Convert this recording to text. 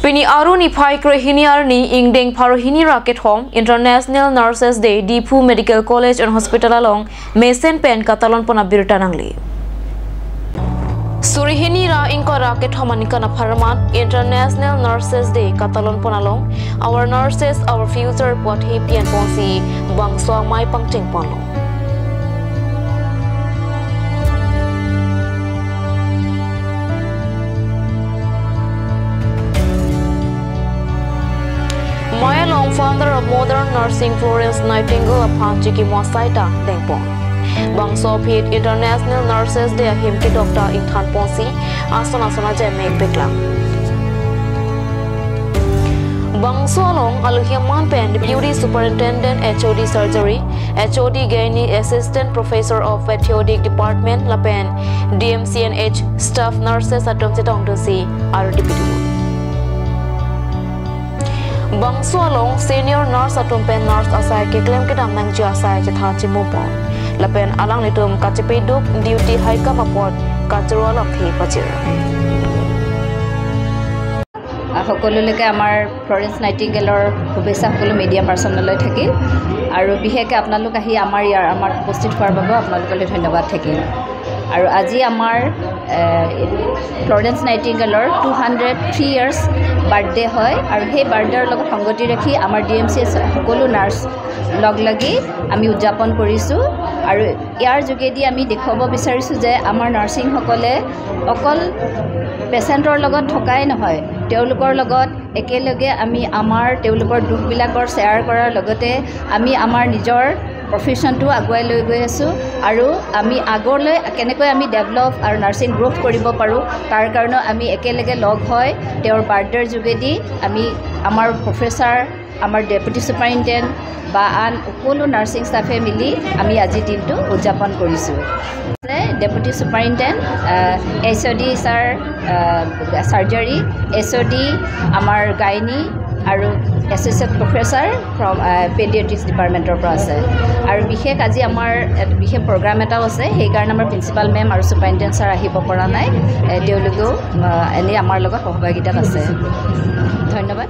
Pini aruni phai krehini arni ingdeng pharohini raket home International Nurses Day Diphu Medical College and Hospital along Mesen Pen Katalon pona birtanangli. Surihini ra ingko raket homanika na pharman International Nurses Day Katalon ponalong Our Nurses Our Future pot hipian ponsi bangso mai pangcheng ponlong. Maya Long, founder of Modern Nursing Florence Nightingale upon Chiki Mosaita Dengpon. Bangso Pit International Nurses Day him ki Dr. Ingthan Ponsi asona sona je mek bekla. Bangso along Aluhiaman Pen Deputy Superintendent HOD Surgery, HOD Gynae Assistant Professor of Pediatric Department Lapen DMCNH Staff Nurses atom chetong dosi RDP. Bangso along senior nurse atum pen nurse asai ke claim ke dam nang ju asai che tha chi mo pon lapen alang litum kachipe duk duty haikam apot kachro lam the pachir সকলোলৈকে আমাৰ Florence নাইটিংগেলৰ শুভেচ্ছা সকলো media পাৰ্চনলৈ থাকিল আৰু বিশেষকৈ আপোনালোক আহি আমাৰ ইয়াৰ আমাৰ উপস্থিত হোৱাৰ বাবে আপোনালোকলৈ ধন্যবাদ থাকিল। আৰু আজি আমাৰ ফ্লৰেন্স নাইটিংগেলৰ 203 ইয়াৰ্ছ বাৰ্থডে হয় আৰু সেই বাৰ্থডেৰ লগত সংগতি ৰাখি আমাৰ DMCH সকলো নাৰ্ছ লগ লাগি আমি উদযাপন কৰিছোঁ আৰু ইয়াৰ যোগেদি আমি দেখুৱাব বিচাৰিছোঁ যে আমাৰ নাৰ্ছিংসকলে অকল পেচেণ্টৰ লগত থকাই নহয়, তেওঁলোকৰ লগত একেলগে আমি আমাৰ তেওঁলোকৰ দুখবিলাকৰ শ্বেয়াৰ কৰাৰ লগতে আমি আমাৰ নিজৰ প্ৰফেশ্যনটো আগুৱাই লৈ গৈ আছোঁ আৰু আমি আগলৈ কেনেকৈ আমি ডেভেলপ আৰু নাৰ্ছিং গ্ৰ'থ কৰিব পাৰোঁ তাৰ কাৰণেও আমি একেলগে লগ হৈ তেওঁৰ বাৰ্থডেৰ যোগেদি আমি আমাৰ প্ৰফেচাৰ, আমাৰ ডেপুটি ছুপাৰিণ্টেণ্ডেণ্ট বা আন সকলো নাৰ্ছিং ষ্টাফে মিলি আমি আজিৰ দিনটো উদযাপন কৰিছোঁ। Deputy superintendent, HOD sir surgery, HOD আমাৰ গাইনী আৰু এছ'চিয়েট প্ৰফেচাৰ ফ্ৰম পেডিয়াট্ৰিক্স ডিপাৰ্টমেণ্টৰ পৰা আছে। আৰু বিশেষ আজি আমাৰ বিশেষ প্ৰগ্ৰাম এটাও আছে, সেইকাৰণে আমাৰ প্ৰিন্সিপাল মেম আৰু ছুপাৰিণ্টেণ্ডেণ্ট ছাৰ আহিব পৰা নাই, তেওঁলোকেও এনেই আমাৰ লগত সহভাগিতাত আছে। ধন্যবাদ।